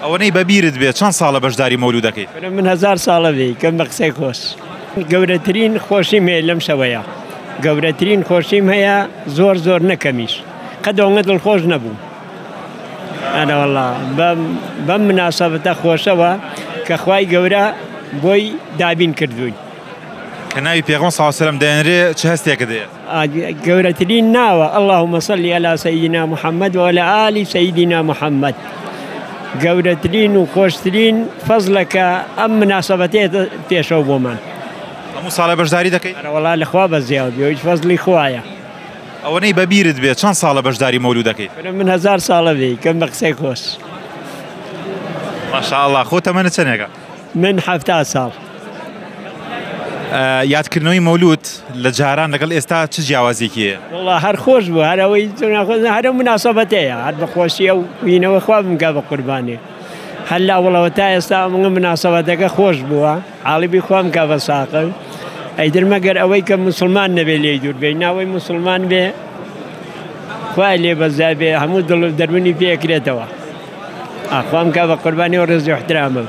ئەوەنەی بە بیرت بێ چەند ساڵە بەشداری مەولوود دەکەیت؟ کورە من هەزار ساڵە بێ کەم بە قسەی خۆش. گەورەترین خۆشیم هەیە لەم شەوەیا گەورەترین خۆشیم هەیە زۆر زۆر نەکەمیش قەت ئەوەنە دڵخۆش نەبووم ئەرەوەڵا بەم بەم مناسەبەتە خۆشەوە کە خوای گەورە بۆی دابین کردووین. کە ناوی پێغەمبەر صلی اللە علیە وسلم دەهێنرێ چ هەستێکت هەیە؟ گەورەترین ناوە اللهم صل علی سیدنا محمد و علی آل سیدنا محمد گەورەترین و خۆشترین فەزلە کە ئەم مناسبەتەیە پێشەوە بۆمان. هەموو ساڵێ بەشداری دەکەی؟ ئەرەوەڵا لە خوا بەزیاو بێ هیچ فەزلی خوایە. ئەوەنەی بە بیرت بێ چەند ساڵە بەشداری مەولوود دەکەی؟ کورە من هەزار ساڵە بێ کەم بە قسەی خۆش. ماشاءاللە خۆ تەمەنت چەنێکە؟ من 70 ساڵ. یادکردنەوەی مەولود لە جاران لەگەڵ ئێستا چ جیاوازیەکی هەیە؟ وەڵا هەر خۆش بوو هەر ئەوەی هەر ئەو مناسەبەتەیە هەر بە خۆشی ئەو وینەوە خوا بمکا بە قوربانێ هەر لە ئەوڵەوە تا ئێستا ئەمە مناسەبەتەکە خۆش بووە حاڵی بی خوا بمکا بە ساقل ئەیتر مەگەر ئەوەی کە موسڵمان نەبێ لێی دوور بێ ناوەی موسڵمان بێ خوای لێ بەزای بێ هەموو دڵ و دەروونی پێ ئەکرێتەوە ئاخوام کا بە قوربانی و ڕێز و احترامم.